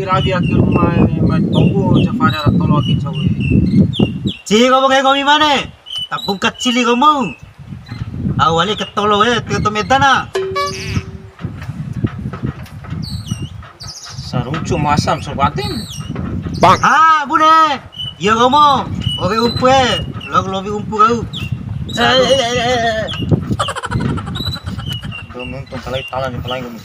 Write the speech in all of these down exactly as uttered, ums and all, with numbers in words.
Rawi ake rumah, mai tonggo, jafara tolo ake cawe. Ci, ngomong kayak ngomi mana? Tabung kecil kamu. Awalnya ketolo ya, tiga meter nah. Saruncu masam sobatin. Bang. Ah, bune. Iya kamu. Oke, umpu e. Lo lobi umpu kau. Eh, eh, eh, eh, eh. Belum nonton, salah talan nih, paling kamu.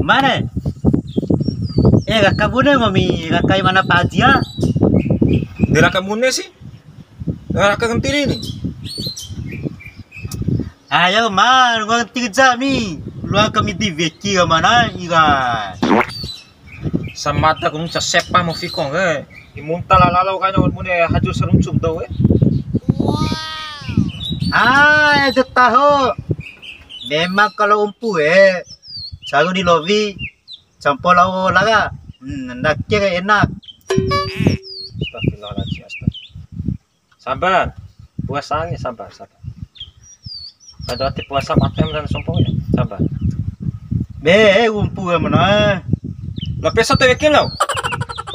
Mana? Eh, raka bune ngomi, raka mana Pak Haji ya? Di raka bune sih. Raka kentiri nih. Ayo, man, ngoa tiga jam ni. Lua kami di weki ka mana, ira. Samata kunu casepa mo fikong, eh. Imunta la lalo kaina bune haju saruncu dou, eh. Ah, ede taho. Memang kalau umpu, eh, selalu di lobi, campo lao laga. Hmm, ndake enak. Astagfirullahaladzim, astagfirullah. Sabar. Puasa ni, sabar, sabar. Pada waktu puasa makan dan sompong ya, sabar. Be, umpu ya mana? La pesa te wekin lo.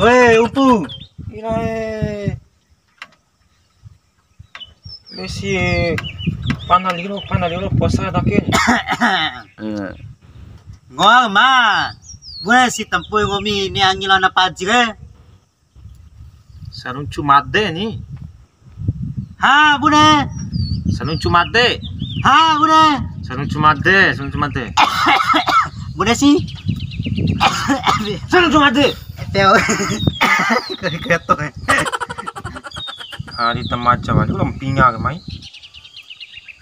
Weh, umpu. Ira, eh. Mesi pana liro, pana liro puasa dakin. Ngoa ma. Bune si tempu ngomi ni angi lana paji re. Saruncu made ni. Ha, bune. Saruncu made. Ha, bune. Saruncu made, saruncu made. Bune si. Saruncu made. Teo. Gato. Ari tamaca wali, udah mpinga ke mai.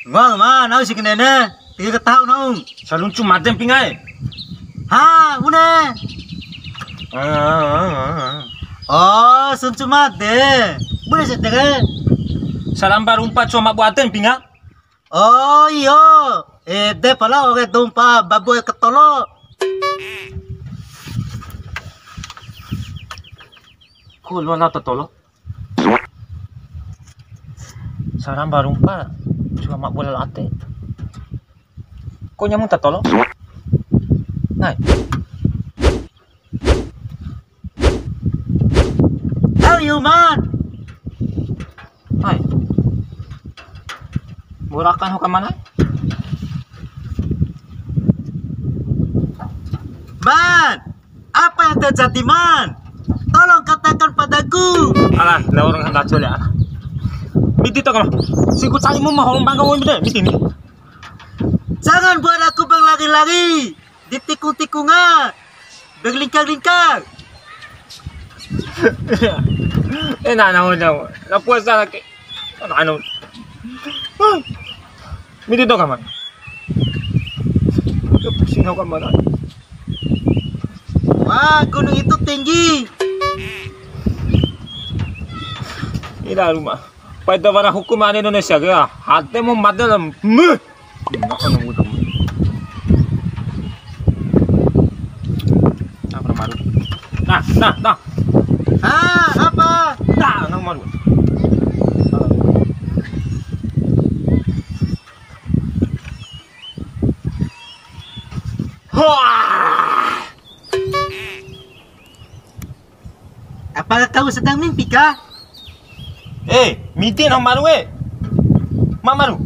Ngoa ma, nau si kenene. Tiga tahun nau. Saruncu made mpinga e. Ha, bune. Ah, ah, ah, ah. Oh, saruncu made. Bune si tege. Saramba rumpa cua mabu aden mpinga. Oh, iyo. Ede pala oke dumpa babu e ketolo. Kulo na totolo. Saramba rumpa, cua mabu lalo ate. Ko nyamu ta tolo? Nai. Ayo, man. Hai. Burakan ho kamana? Man. Apa yang terjadi, man? Tolong katakan padaku. Alah, la orang hendak cole, alah. Miti to kama. Siku caimu mah holong bangga wong miti, miti ni. Jangan buat aku berlari-lari di tikung-tikungan, berlingkar-lingkar. Eh, na, na, na, na puasa lagi. Anu. Midi to kaman. Pusing aku kaman. Wah, gunung itu tinggi. Ina ruma. Pai da wara hukum ane Indonesia ke. Hate mu made la. Meh. Nah, pernah maru. Nah, nah, nah. Ah, apa? Nah, nang maru. Wah. Apakah kau sedang mimpi kah? Eh, midi na maru e. Ma maru.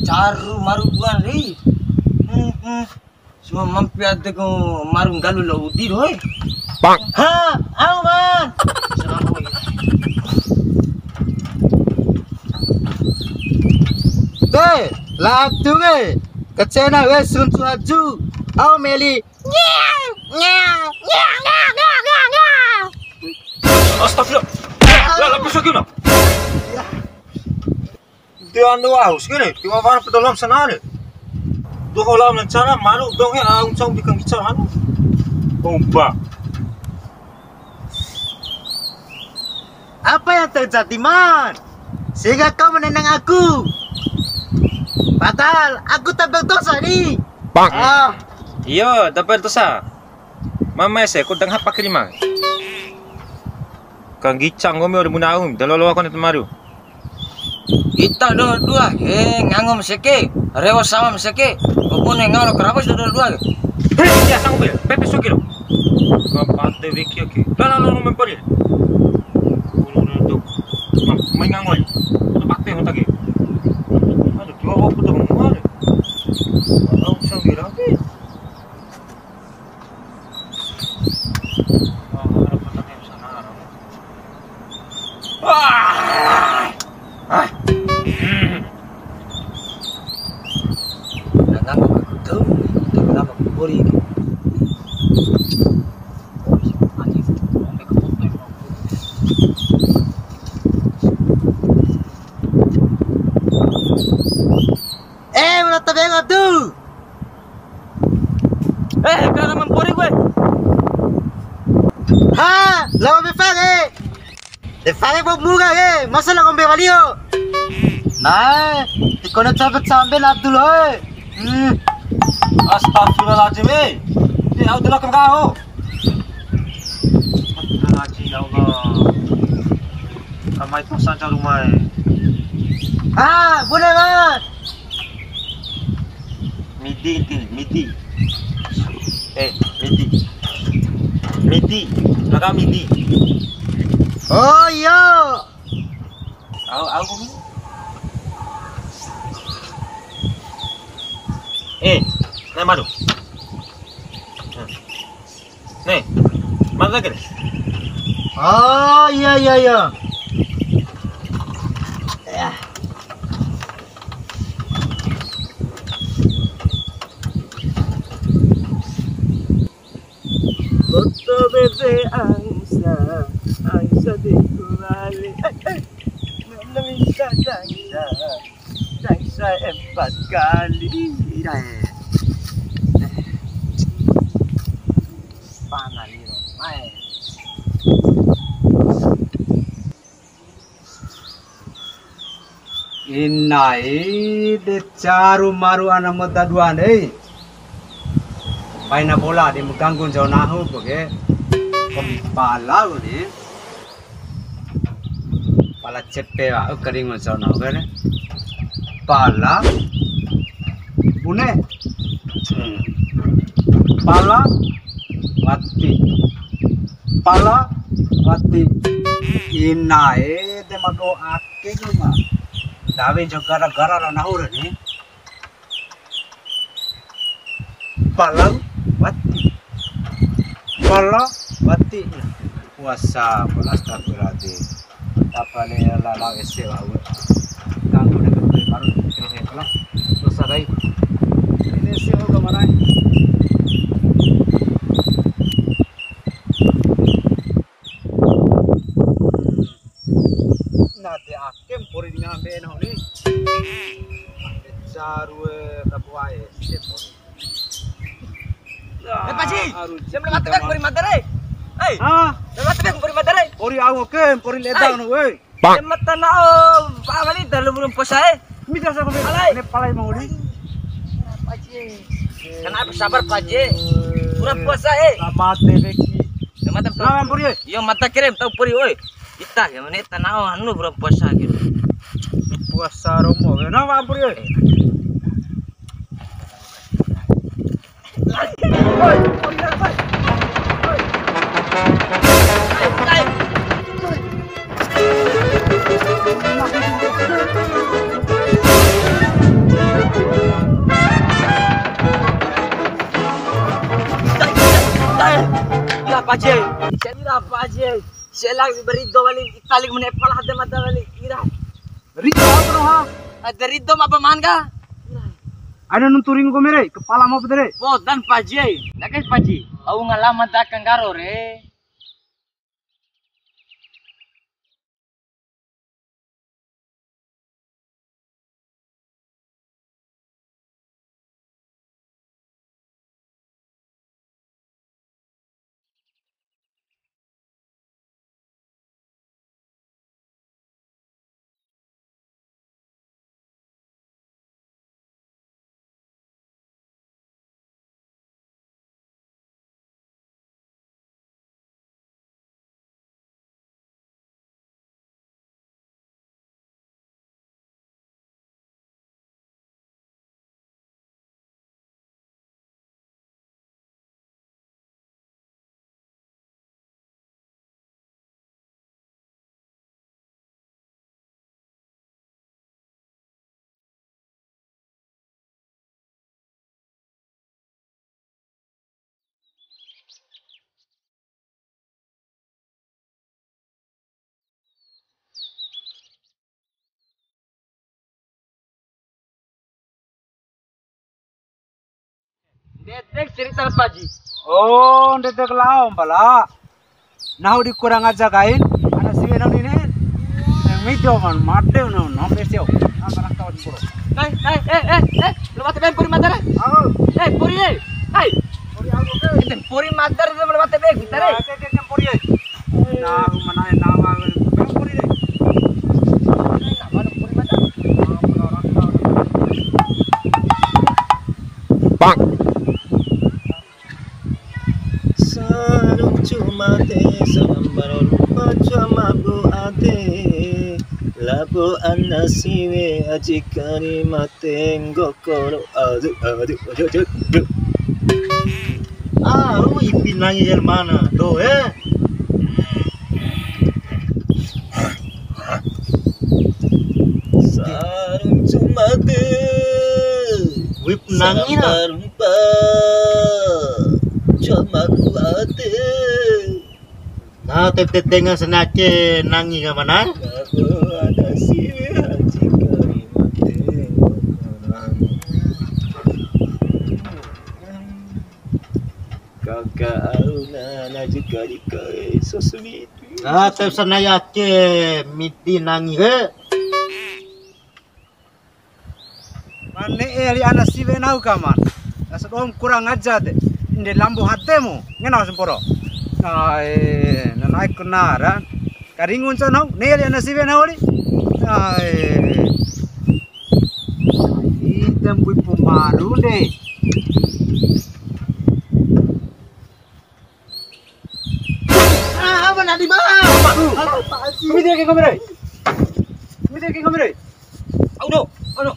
Caru maru buan rei. Hmm, hmm. Suma mampi ade ko maru nggalu la udi doho e. Bang. Ha, au man. Te, la atu ke. Kacena we suntu aju. Au meli. Astagfirullah. La, la, pisau gimana? Dia ando au segini, dia warna pedolom sana ni. Doho lao rencana malu dong he, au cau bikin bicara anu. Bomba. Apa yang terjadi, Man? Sehingga kau menendang aku. Padahal aku tak berdosa ni. Bang. Ah. Iyo, tak berdosa. Mama ese, ku dang hapa kiri, Man. Kanggica nggomi ore bune au, da lolo aku na tamaru. Ita doho dua ke, ngango ma seke, rewo sama ma seke, bune ngalo karawas doho dua ke. Hei, ya sanggup ya, pepe sugiro. Ngapate weki oke. Lah, lah, lah, mempori. Ulu, ulu, tuh. Mai ngango ya. Udah pate otak ya. Aduh, dua waktu tuh mau ada. Tahu sanggira. Eh, ulah tabeng Abdu. Eh, kana mampori gue. Ha, lawa be fange. De fange bo muga ke, masa la kombe walio. Nah, dikone capek sampe Abdul oi. Hmm. Astagfirullahaladzim, eh. Ini au delok kau. Astagfirullahaladzim, ya Allah. Kamai kosan ca rumah, eh. Ah, bune, Mas. Midi inti, midi. Eh, midi. Midi. Maka midi. Oh, iya. Au, au, au. Eh, nai maru. Nih, mana lagi nih? Oh, iya, iya, iya. Ya. Foto bebe angsa, angsa di kuali. Eh, eh. Mana minta angsa, angsa empat kali. Irae. Panaliro mae. Inae de caru maru ana mada dua ndei. Paina bola de ma ganggu ncau nahu poke. Kompala ni. Pala cepe wa'u karingu ncau nahu ke. Pala bune. Hmm. Pala wati. Pala wati. Inae de ma do ake cuma. Dawe jo gara-gara lo nahu re ni. Pala wati. Pala wati. Puasa, pala astagfirullahaladzim. Apa ni la lao ese wa'u. Ganggu de betul baru. Oke, oke, pala. Dosa dai. Ini ese wa'u kamarai. Na de ake mpori di ngambe nahu ni. Ake caru, eh, kabuae, ese mpori. Eh, Paji, aru, siap lewat tebek mpori mata re. Hei. Ah, lewat tebek mpori mata re. Mpori au ke, mpori ledang no, weh. Bang. Mata na'o, apa ni dalam burung puasa, eh? Mita sa ko. Alai. Ne palai mau di. Paji. Kan apa sabar, Paji? Kurang puasa, eh. Selamat, Beki. Selamat, Bang. Selamat, Bang, ya. Yo, mata kirim, tahu puri, oi. Ita, ya, mana ita na'o, anu, kurang puasa, gitu. Puasa romo, ya. Nama, Bang, ya? Eh. Ira Paje, ira Paje, sela berido wali italik mene pala hade mata wali ira. Rido apa ha? Ada rido apa man ka? Ira. Aina nuntu ringu kombi re, kepala mau pede re. Podan Paji ai. Ndake Paji, au ngalama da kanggaro re. Ndedek cerita Paji. Oh, ndedek lao mbala. Nahu di kurang aja kain, ana siwe nahu ni nen. Yang mido man, made no, no, besio. Apa nak kawan puro. Hai, hai, eh, eh, eh, lu mate ben puri mata re. Oh. Eh, puri re. Hai. Puri aku ke. Enten puri mata re, lu mate ben kita re. Oke, oke, oke, puri re. Nah, mana yang nama, puri re. Nama puri mata. Bang. Saruncu made, sambaro rupa cua mabu ade, labo ana siwe aji kari made nggokoro, adu, adu, adu, adu, adu. Aru ipi nangi el mana, do, eh? Saruncu made. Wip nangi na. Sarumpa. Cua mabu ade. Nah, tete tenga senake nangi ka mana? Aku ada si haji kari mate. Kaka auna na juga dikai so sweet. Ah, te sanai ake midi nangi re. Mane e ali ana siwe nau ka man. Asa doho kurang aja de. Inde lambo hatemu. Ngena semporo. Ai, nanai kunara. Karingun sanau. Ne ali ana siwe nau li. Ai. Ita bui pemalu de. Ah, apa nadi, Bang? Apa sih? Midi ke kamera. Midi ke kamera. Audo, audo.